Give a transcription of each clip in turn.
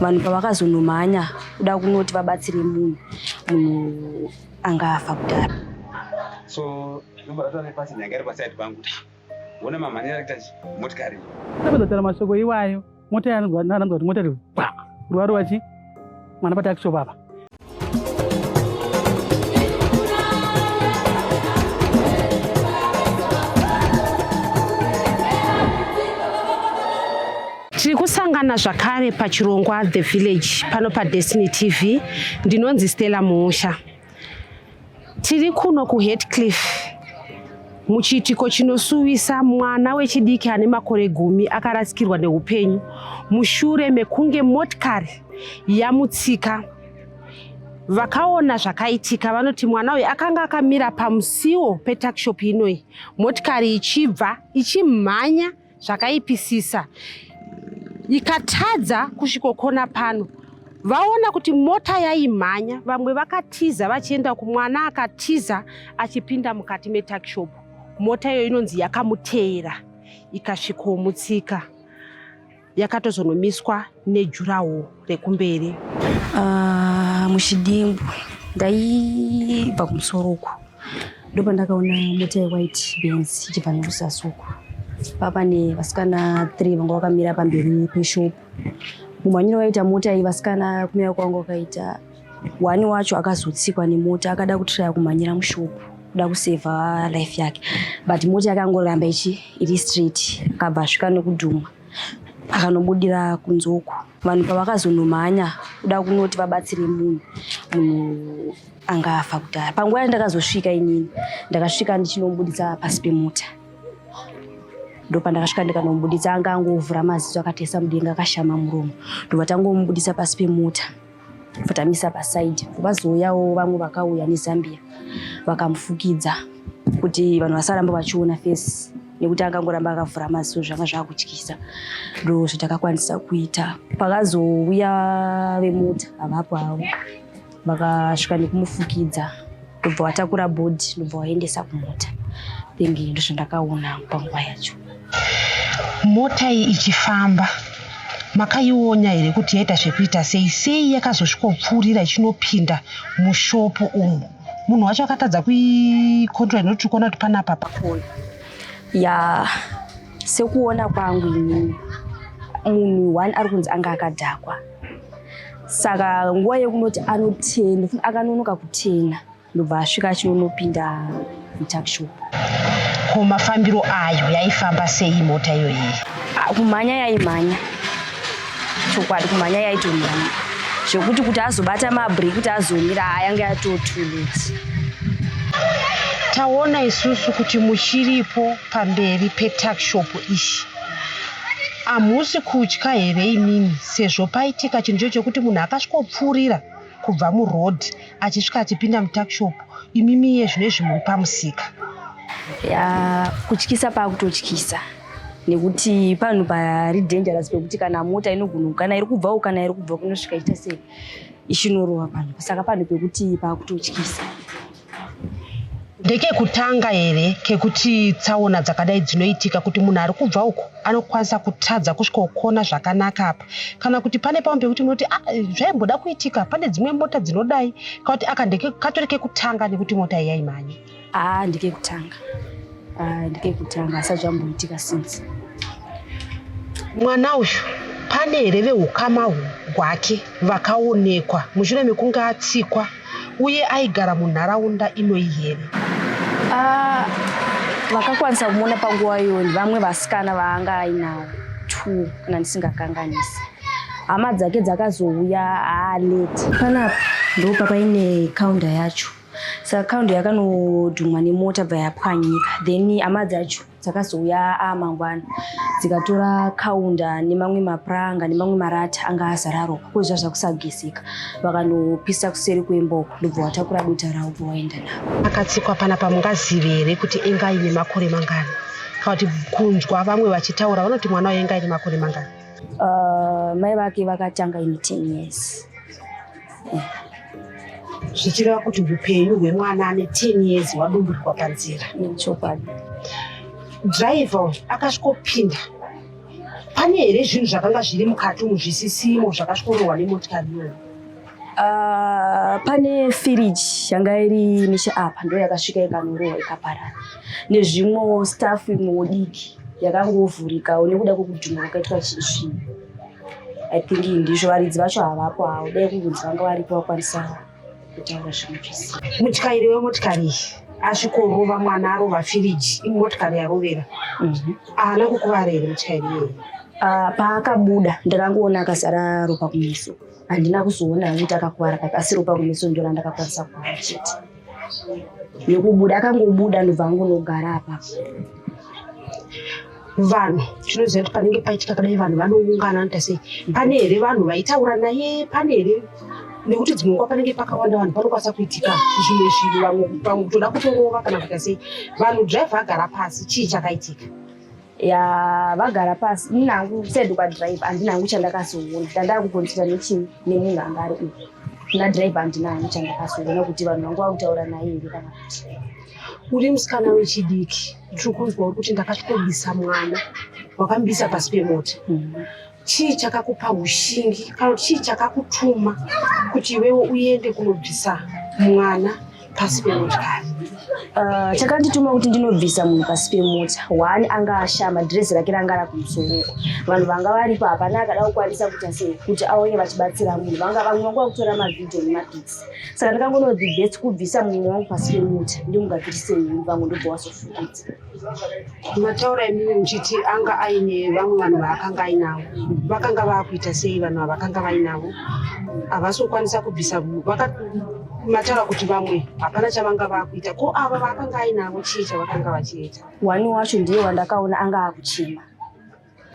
Vanhu pavakazonomhanya kuda kunoti vabatsire munhu, munhu anga afa kudhara. So ndobva ndatora nepasi nyanga iri paside pangu kuti ona mamhanyira arikuita motikari. Tapedza kutaura mashoko iwayo, mota yanzwa kuti mota iri bwa ruva ruva chi mwana patakishop apa. Tiri kusangana zvakare pachirongwa The Village pano paDestiny TV. Ndinonzi Stella Muusha. Tiri kuno kuHatcliffe muchiitiko chinosuwisa mwana wechidiki ane makore gumi akarasikirwa neupenyu mushure mekunge motikari yamutsika. Vakaona zvakaitika vanoti mwana uyu akanga akamira pamusiwo petuckshop inoyi, motikari ichibva ichimhanya zvakaipisisa ikatadza kusvikokona pano vaona kuti mota yaimhanya vamwe vakatiza vachienda kumwana akatiza achipinda mukati metakishop mota iyoyo inonzi yakamuteera ikasvikomutsika yakatozonomiswa nejurawo rekumberi. Uh, muchidimbu ndaibva kumusoro uku ndopandakaona mota yewhite benz ichibva nekusasi uku papane vasikana 3 vanga vakamira pamberi peshopu mumhanyiro vaita mota iyi vasikana kumira kwanga wakaita one wacho akazotsikwa nemota akada kutraya kumhanyira mushopu kuda kusevha life yake but mota yakangoramba ichi iri straight akabva asvika nekudhuma akanobudira kunze uku vanhu pavakazonomhanya kuda kunoti vabatsire munhu munhu anga afa kudhara panguva yandakazosvika inini ndakasvika ndichinomubuditsa pasi pemota ndopandakasvika ndikanomubuditsa anga angovhura maziso akatesa mudenga akashama muromo ndobva tangomubuditsa pasi pemota tamisa pasaidi vazouyawo vamwe vakauya nezambia vakamufukidza kuti vanhu vasaramba vachiona fesi nekuti angangoramba akavhura maziso zvanga zvakutyisa ndo zvatakakwanisa kuita pakazouya vemota havapo havo vakasvika nekumufukidza ndobva vatakura bhodhi ndobva vaendesa kumota think ndozvandakaona panguva yacho mota iyi ichifamba makaiona here kuti yaita zvekuita sei sei yakazosvikopfuurira ichinopinda mushopu umu munhu wacho akatadza kuikontrola nekuti tiri kuona kuti panapa pakona ya sekuona kwangu inini munhu one ari kunzi anga akadhakwa saka nguva yekunoti anotenda akanonoka kutena ndobva asvika achinonopinda mutakshop. Ko mafambiro ayo yaifamba sei mota iyoyi? Ah, kumhanya yaimhanya chokwadi, kumhanya yaitomhanya zvekuti kuti azobata mabreak kuti azomira yanga yatotuleti. Taona isusu kuti muchiripo pamberi petakshop ishi hamusi kutya here imimi sezvo paitika chinhu cho chekuti munhu akasvikopfuurira kubva muroad achisvika achipinda mutuckshop imimi iye zvino izvi muri pamusika ya kutyisa pakutotyisa nekuti panhu pari dangerous pekuti kana mota inogona kana iri kubvawo kana iri kubva kunosvika ichita sei ichinorova panhu saka panhu pekuti pakutotyisa Ndekekutanga here kekuti tsaona dzakadai dzinoitika kuti munhu ari kubva uku anokwanisa kutadza kusvikokona zvakanaka apa kana kuti pane pamwe pekuti munoti ah, zvaimboda kuitika pane dzimwe mota dzinodai kana kuti aka katori kekutanga nekuti mota iyi yaimhanya? Haa ndekekutanga. Ah, ndekekutanga asati zvamboitika since. Mwana uyu pane here vehukama hwake vakaonekwa mushure mekunge atsikwa uye aigara munharaunda inoyi here? Ah, vakakwanisa kumuona panguva iyoyo vamwe vasikana vaanga ainawo two kana ndisingakanganisi hama dzake dzakazouya aalate panapa ndopa paine kaunda yacho saka kaunda yakanodhumwa nemota bva yapwanyika then hama dzacho dzakazouya amangwana dzikatora kaunda nemamwe mapuranga nemamwe marata anga azara ropa ko zva zvakusageseka vakanopisa kuseri kwemba uko ndobva watakura dota ravo bva waenda navo akatsikwa panapa mungazive here kuti inga aine makore mangani kana kuti kunzwa vamwe vachitaura vanoti mwana uyu inga aine makore mangani uh, mai vake vakatanga ine 10 years zvichireva kuti upenyu hwemwana ane 10 years hwadumburikwa panzira chokwadi driver akasvikopinda Pane here zvinhu zvakanga zviri mukati umu zvisisimo zvakasvikorohwa nemotikari iyoyo? Pane firiji yanga iri neche apa, ndo yakasvika ikanorohwa ikaparara, nezvimwewo stuff imwewo diki yakangovhurikawo nekuda kwekudhuma kwakaitwa zvinhu. I think ndizvo. Varidzi vacho havapo havo, dai kungonzi vanga varipo vakwanisa kutaura zvimwe zvese. Mutyairi wemotikari iyi asvikorova mwana, arova firiji, imotikari yarovera, haana kukuvara here mutyairi iyeye? Paakabuda ndakangoona akazara ropa kumeso. Handina kuzoona hangu kuti akakuvara papi, asi ropa kumeso ndo randakakwanisa kuona chete. Nekubuda akangobuda, ndobva angonogara apapo. Vanhu, tinoziva kuti panenge paitika kadai vanhu vanoungana, anoita sei? Pane here vanhu vaitaura naye? Pane here, nekuti dzimwe nguva panenge pakawanda vanhu, panokwanisa kuitika zvimwe zvinhu, vamwe kutoda kutorova kana kuita sei vanhu? Dhiraivha agara pasi, chii chakaitika? Ya, vagara pasi, ini hangu side kwadhiraivha handina hangu chandakazoona. Ndandaa kukonzera nechii nemunhu anga ari uku kuna dhiraivha, handina hangu chandakazoona kuti vanhu vanga vakutaura naye here kana kuti. Uri musikana wechidiki, tiri kunzwa uri kuti ndakatobisa mwana, wakamubisa pasi pemota. Chii chakakupa ushingi kana kuti chii chakakutuma kuti iwewe uende kunobvisa mwana pasi pemotikari? Chakandituma kuti ndinobvisa munhu pasi pemota, one, anga ashama, dhirezi rake ranga rakumusoro. Vanhu vanga varipo hapana akada kukwanisa kuita sei kuti auye vachibatsira munhu. Vanga vamwe vanga vakutora mavhidhiyo nemapics, saka ndakangoona the best kubvisa munhu wangu pasi pemota, ndimugadzirise hembe, vamwe ndobva wazofukidza. Mataura imimi muchiti anga aine vamwe vanhu vaakanga ainavo. Vakanga vaakuita sei vanhu avakanga vainavo? Havasi kukwanisa kubvisa. Mataura kuti vamwe hapana chavanga vaakuita. Ko ava vaakanga ainavo, chii chavakanga vachiita? Wani wacho ndiye wandakaona anga akuchema,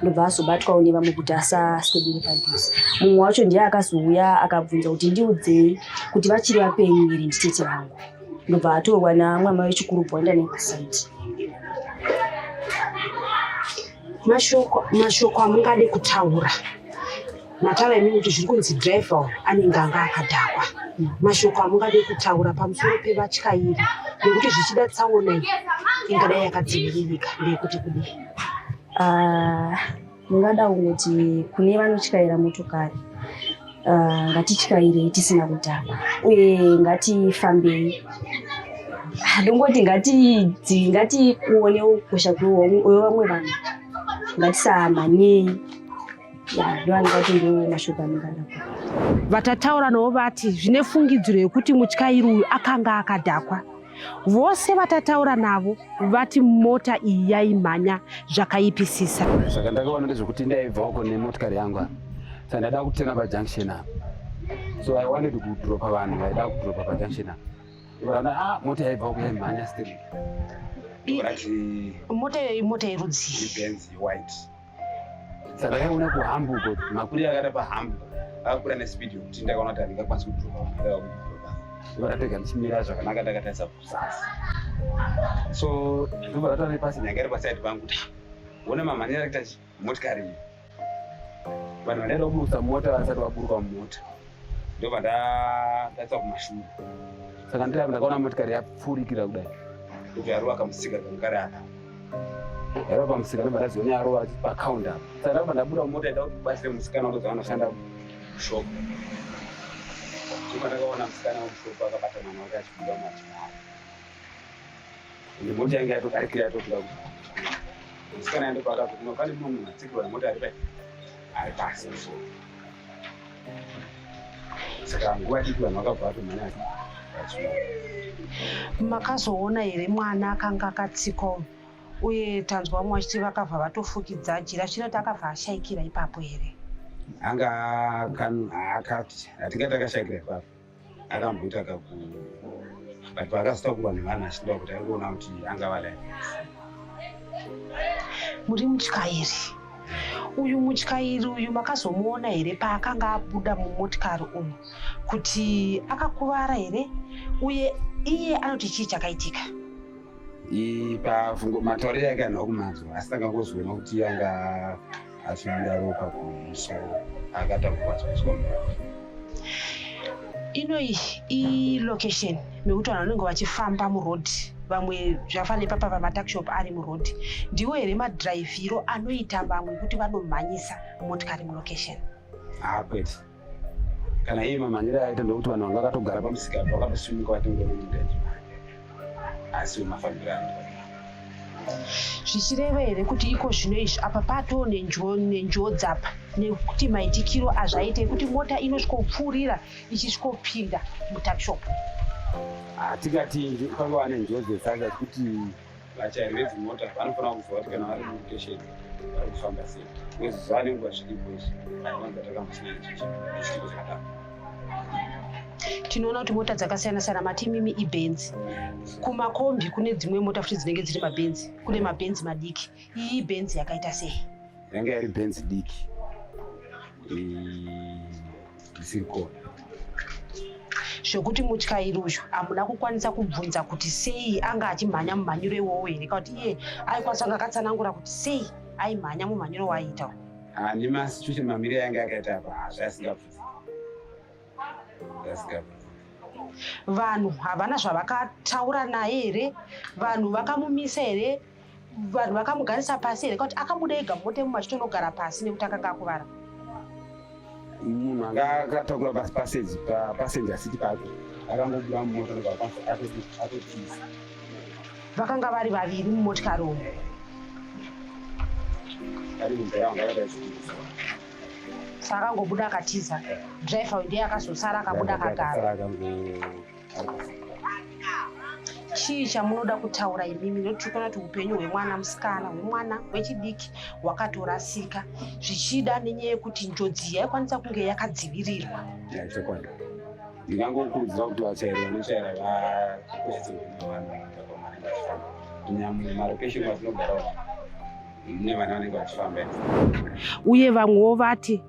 ndobva azobatwawo nevamwe kuti asaswedere padhuze. Mumwe wacho ndiye akazouya akabvunza kuti ndiudzei kuti vachiri vapenyu here, nditete vangu. Ndobva atorwa namwana wechikuru, bva waenda nepasaidi. Mashoko amungade kutaura, mataura imimi kuti zviri kunzi dhiraivha uyu anenge anga akadhakwa. Mashoko amungade kutaura pamusoro pevatyairi, nekuti zvichida tsaona iyi ingadai yakadziviririka, ndeyekuti kudii? Ah, ndingada kungoti kune vanotyaira motokari, ngatityairei tisina kudhakwa uye ngatifambei. Ah, ndongoti ngatikuonewo kukosha kwevamwe vanhu, ngatisamhanyei. Ya, ndovandingati ndo mashoko andingada. Vatataura navo vati zvine fungidziro yekuti mutyairi uyu akanga akadhakwa. Vose vatataura navo vati mota iyi yaimhanya zvakaipisisa. Saka ndakaona ndezvekuti ndaibva uko nemotikari yangu apa, saka ndaida kutena pajunction apa, so I wanted kudropa vanhu vaida kudropa pajunction apa. Ndikaona, ah, mota yaibva uko yaimhanya straight rati. Mota iyoyi mota yerudzii? Ibenz white. Saka ndakaona kuhump uko, makuri akaita pahump, akakura nespeed yokuti ndakaona kuti handingakwanisi kudropa vanhu vaida kudropa. Ndobva ndichimira zvakanaka ndakatarisa kuzasi, so ndobva ndatora nepasi nyanga iri paside pangu kuti ona mamhanyira akaita motikari iyi, vanhu vandaida kuburutsa mota vasati vaburuka mumota. Ndobva ndatarisa kumashure, saka ndiri ndakaona motikari yapfurikira kudai, ndobva yarova kamusika kanga kari apa, yarova pamusika. Ndobva ndazoona yarova pacounter apa, saka ndabva ndabuda mumota, ida kuti kubatsire musikana wandodza anoshanda mushop. Ndobva ndakaona musikana wemushop akabata mwana wake achibuda mumachimari, ende mota yanga yatodarikira, yatobuda. Kuti musikana yandopa akazoti no, pane mumwe munhu atsikirwa nemota ari pai, ari pasi. So saka nguva diki vanhu vakabva vatomhanya vachiuya. Makazoona here mwana akanga akatsikwa, uye tanzwa vamwe vachiti vakabva vatofukidza jira, zvichida kuti akabva ashayikira ipapo here? Anga akati hatingati akashayikira ipapo, akamboita kaku, but paakazotakurwa nevanhu achida kuti ari kuona kuti angava live. Muri mutyairi uyu, mutyairi uyu makazomuona here paakanga abuda mumotikari umu kuti akakuvara here, uye iye anoti chii chakaitika? Pafungo matauriro ake anhu akumanzwa, asi tangangozoona kuti anga achibuda ropa kumusoro, akatakurwa kuiswa mumota. Inoyi ilocation mekuti vanhu vanenge vachifamba murodhi. Vamwe zvakafanana ipapa pamatakishop ari muroad, ndiwo here madhiraivhiro anoita vamwe kuti vanomhanyisa motikari mulocation? Haa, kwete. Kana iye mamhanyiro aita ndokuti vanhu vanga vakatogara pamusika apa vakatosimuka vatongoona mota ichimhanya, asi mafambiro anoita. Zvichireva here kuti iko zvino izvi apa patoo nenjodzi apa, nekuti maitikiro azvaita ekuti mota inosvikopfuurira ichisvikopinda mutakishop? Hatingati pangava nenjodzi saka kuti vachairi vedzimota vanofanira kuziva kuti kana vari mulocation vari kufamba sei, because zuva nenguva zviripo izvi haivanza takambosina nechiitiko chakadaro. Tinoona kuti mota dzakasiyana siyana. Mati imimi ibhenzi, kumakombi kune dzimwe mota futi dzinenge dziri mabhenzi, kune mabhenzi madiki. Iyi ibhenzi yakaita sei? Yanga iri bhenzi diki risiri kona. Zvokuti mutyairi uyu hamuna kukwanisa kubvunza kuti sei anga achimhanya mumhanyiro iwowo here, kana kuti iye aikwanisa kunge akatsanangura kuti sei aimhanya mumhanyiro waaiita? Hani, masituation mamiriro yanga yakaita apa hazvaisingabvunzi, zvaisingabvunzi. Vanhu havana zvavakataura naye here? Vanhu vakamumisa here? Vanhu vakamugarisa pasi here, kana kuti akabuda ega mumota imomo achitonogara pasi nekuti akanga akuvara? Munhu anga akatakura paseji, papassenger seat pake, akangobuda mumota ndobva atotiza. Vakanga vari vaviri mumotikari umu? Ari mumvura anga akatachiisa. Saka akangobuda akatiza, dhiraivha uyu ndiye akazosara akabuda akagara. Chii chamunoda kutaura imimi, nekuti tiri kuona kuti upenyu hwemwana musikana, hwemwana wechidiki hwakatorasika, zvichida nenyaya yekuti njodzi yaikwanisa kunge yakadzivirirwa? Chokwadi, ndingangokurudzira kuti vachairi vanochaira vakoshese upenyu hwevanhu vanenge vachifamba, kunyanya mumarokesheni matinogara mune vana vanenge vachifamba. Uye vamwewo vati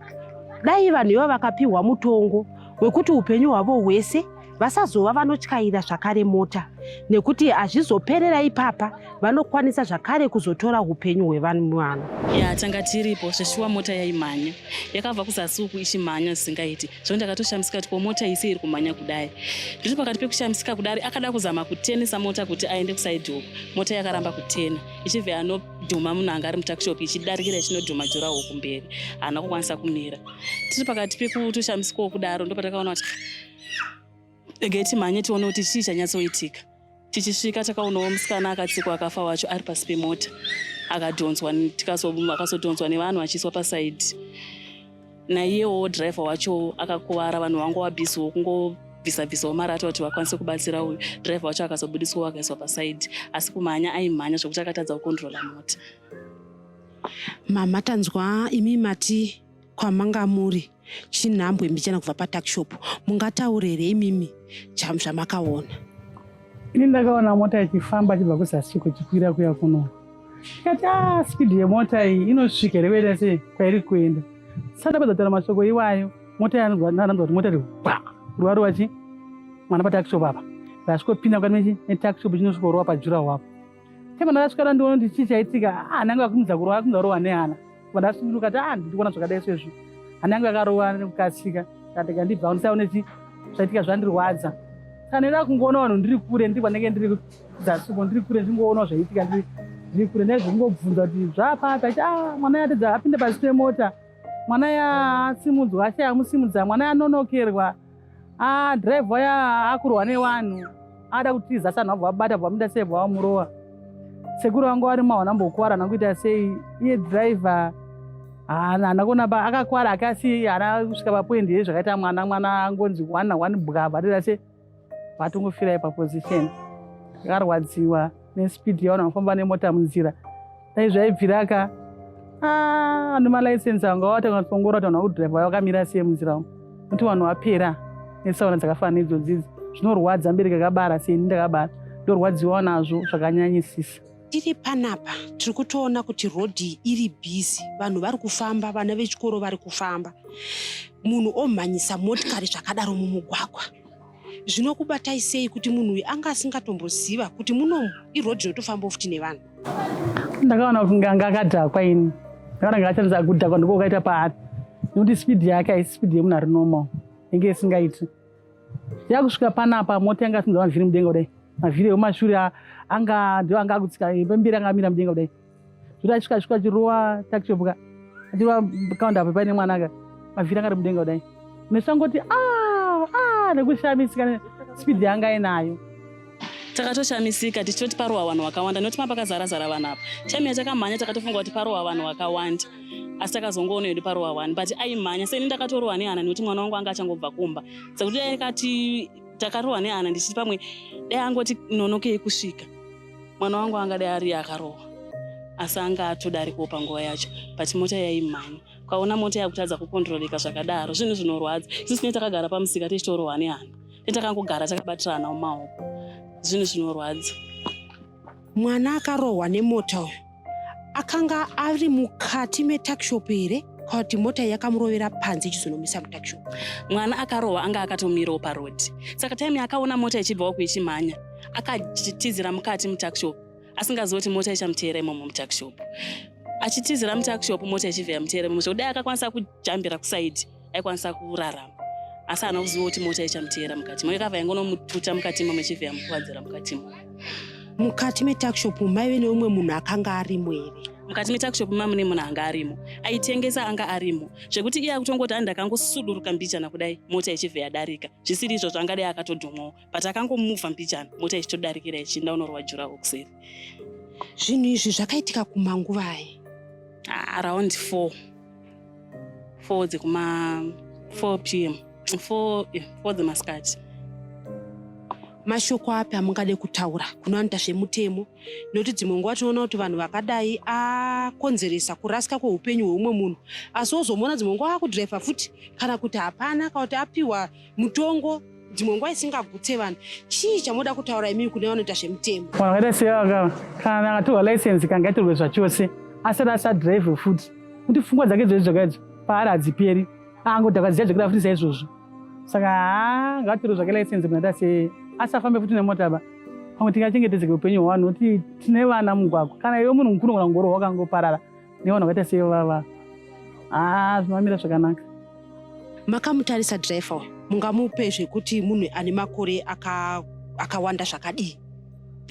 dai vanhu ivo vakapiwa mutongo wekuti upenyu hwavo hwese vasazova vanotyaira zvakare mota, nekuti hazvizoperera ipapa, vanokwanisa zvakare kuzotora upenyu hwevanhu vanhu. Ya, tanga tiripo zveshuwa. Mota yaimhanya, yakabva kuzasi uku ichimhanya zvisingaiti. Zvino ndakatoshamisika kuti ko mota ise iri kumhanya kudai. Ndiri pakati pekushamisika kudari, akada kuzama kutenesa mota kuti aende kusaidhi uku, mota yakaramba kutena, ichibva yanodhuma munhu anga ari mutakishop, ichidarikira ichinodhuma durawall kumberi. Haana kukwanisa kumira. Tiri pakati pekutoshamisikawo kudaro, ndopatakaona kuti regai timhanye tione kuti chii chanyatsoitika. Tichisvika takaonawo musikana akatsikwa akafa wacho ari pasi pemota, akadhonzwa, akazodhonzwa nevanhu achiiswa pasaidhi. Naiyewo dhiraivha wacho akakuvara. Vanhu vanga vabhiziwo kungobvisa bvisawo marata kuti vakwanise kubatsira uyu dhiraivha wacho. Akazobudiswawo akaiswa pasaidhi, asi kumhanya aimhanya zvokuti akatadza kukondrola mota. Mama, tanzwa imi mati kwamanga muri chinhambwe mbichana kubva patakishop. Mungataura here imimi zvamakaona? Ini ndakaona mota ichifamba ichibva kuzasi uko ichikwira kuya kuno. Tikati a speed yemota iyi inosvika here kuenda sei kwairi kuenda? Saka ndapedza kutaura mashoko iwayo, mota yananzwa kuti mota iri bwa kurova chi mwana patakishop apa, vasvikopinda mukati metakishop, chinosvikorova padurawall apo. Tema ndakasvika ndiona kuti chii chaitika. Hana yangu yakumidza kurova, yakumidza kurova nehana. Vandasuduruka ti ndiri kuona zvakadai sezvo hana yangu yakarova nekukasika. Kati ndibva ndisaone chi zvaitika, zvandirwadza. Saka ndinoda kungoona vanhu ndiri kure, ndiri kwanenge ndiri kuzasi uko, ndiri kure, ndingoona zvaitika ndiri kure. Ndaizvongobvunza kuti zvapapi, achiti a mwana yatedza apinde pasi pemota, mwana yasimudzwa, ashaya amusimudza, mwana yanonokerwa, a dhiraivha ya akurwa nevanhu, ada kutiza sanhu, vabva vabata, bva vamuita sei, bva vamurova. Sekuru vangu vari mawana ambokuvara nakuita sei. Iye dhiraivha haana kuona pa akakwara ake, asi haana kusvika papoindi ye zvakaita mwana. Mwana angonzi one one bwa, vatita se vatongofira ipaposition. Akarwadziwa nespeed yavanhu vanofamba nemota munzira. Dai zvaibvira ka ane malaisensi anga watanga kuongorora kuti vanhu vakudhiraivha vakamira sei munzira umu, nokuti vanhu vapera netsaona dzakafanana neidzodzidzi. Zvinorwadza mubereki akabara seni ndakabara, ndorwadziwa nazvo zvakanyanyisisa. Tiri panapa tiri kutoona kuti rodhi iri busy, vanhu vari kufamba, vana vechikoro vari kufamba, munhu omhanyisa motikari zvakadaro mumugwagwa. Zvinokubatai sei kuti munhu uyu anga asingatomboziva kuti munomu irodhi inotofamba futi nevanhu? Ndakaona kuti anga akadhakwa. Ini ndakaona nga achanza kudhakwa ndiko kaita paari, nekuti speed yake haisi speed yemunhu ari normal, inge isingaiti. Yakusvika panapa, mota yanga asinza mavhiri mudenga kudai, mavhiri ekumashure. Anga ndio anga akutsika pembiri, anga amira mudenga kudai, zvoti asvika svika achirova tuckshop ka, achirova counter apo paine mwana ka, mavhiri anga ari mudenga kudai. Nesangoti a a nekushamisika speed yanga ainayo. Takatoshamisika tichitoti parohwa vanhu vakawanda, nekuti mapakazara zara vanhu apa. Time yatakamhanya takatofunga kuti parohwa vanhu vakawanda, asi takazongoona hedu parohwa one, but aimhanya. Seni ndakatorohwa nehana nekuti mwana wangu anga achangobva kumba, sekuti dai akati takarohwa nehana ndichiti pamwe dai angoti nonokei kusvika, mwana wangu angadai ari akarohwa, asi anga atodarikawo panguva yacho. But mota yaimhanya. Ukaona mota yakutadza kucontroleka zvakadaro, zvinhu zvinorwadza. Isusu tine takagara pamusika tichitorohwa nehana, takangogara takabatirana mumaoko. Zvinhu zvinorwadza. Mwana akarohwa nemota uyu akanga ari mukati metuckshop here, kana kuti mota yakamurovera panze ichizonomisa mutuckshop? Mwana akarohwa anga akatomirawo parodhi, saka time yaakaona mota ichibvawo kuichimhanya, akatizira mukati mutuckshop, asingazivi kuti mota ichamuteera imomo mutuckshop. Achitizira mutuckshop, mota ichibva yamuteera imomo, zvekudai akakwanisa kujambira kusaidi, aikwanisa kurarama, asi haana kuziva kuti mota ichamuteera mukati mo. Yakabva yangonomututa mukati imomo, ichibva yamukuvadzira mukatimo. Mukati metuckshop maive neumwe munhu akanga arimo here? Mukati metuckshop mamune munhu anga arimo, aitengesa anga arimo, zvekuti iye akutongoti ani ndakangosuduruka mbichana kudai, mota ichibva yadarika. Zvisiri izvo zvangadai akatodhumwawo, but akangomuvha mbichana, mota ichitodarikira ichienda unorwa jura kuseri. Zvinhu izvi zvakaitika kumanguvai? Around 4, 4 dzekuma 4 p.m., 4, 4 dzemasikati. Mashoko api amungade kutaura kune vanoita zvemutemo? Nekuti dzimwe nguva tinoona kuti vanhu vakadai akonzeresa kurasika kweupenyu hweumwe munhu, asi wozomuona dzimwe nguva akudhiraivha futi, kana kuti hapana, kana kuti apiwa mutongo dzimwe nguva isingagutse vanhu. Chii chamunoda kutaura imimi kune vanoita zvemutemo? Vanhu vakaita sevaka, kana akatorwa license, kanga itorwe zvachose, asati asadhiraivhe futi, kuti pfungwa dzake dzodzo dzakaidzo paari hadziperi, angodhakwa dzichadzokera futi saizvozvo. Saka haa, ngatorwe zvake license, munhu aita se asafambe futi nemota ba. Pamwe tingachengetedzeke upenyu hwavanhu, nokuti tine vana mugwagwa. Kana iwe munhu mukuru unogona kungorohwa wakangoparara nevanhu vakaita sevava. Haa, zvinomira zvakanaka. Makamutarisa dhiraivha uyu, mungamupe zvekuti munhu ane makore akawanda zvakadii?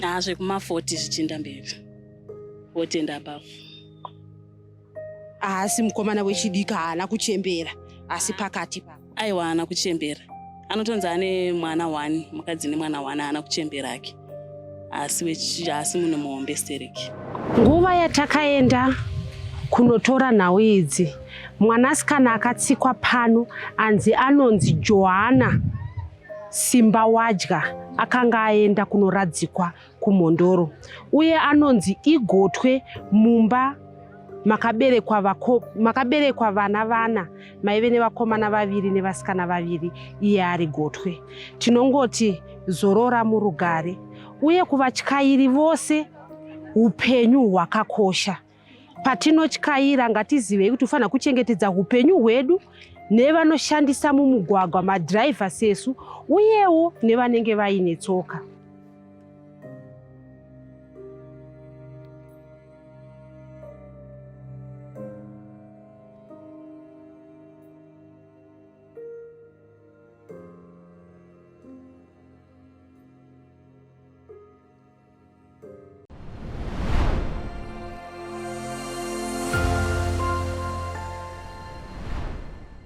Haa, zvekuma 40 zvichienda mberi, 40 and above. Haasi mukomana wechidiki, haana kuchembera, asi pakati pa Aiwa, haana kuchembera. Anotonzi ane mwana 1, mukadzi nemwana 1. Haana kuchembera ake, asi munhu muhombe stereki. Nguva yatakaenda kunotora nhau idzi, mwanasikana akatsikwa pano anzi anonzi Johanna Simba Wadya, akanga aenda kunoradzikwa kuMhondoro, uye anonzi igotwe mumba makaberekwa vana vana, maive nevakomana vaviri nevasikana vaviri, iye ari gotwe. Tinongoti zorora murugare. Uye kuvatyairi vose, upenyu hwakakosha. Patinotyaira ngatizivei kuti ufanira kuchengetedza upenyu hwedu nevanoshandisa mumugwagwa, madhiraivha sesu, uyewo nevanenge vaine tsoka.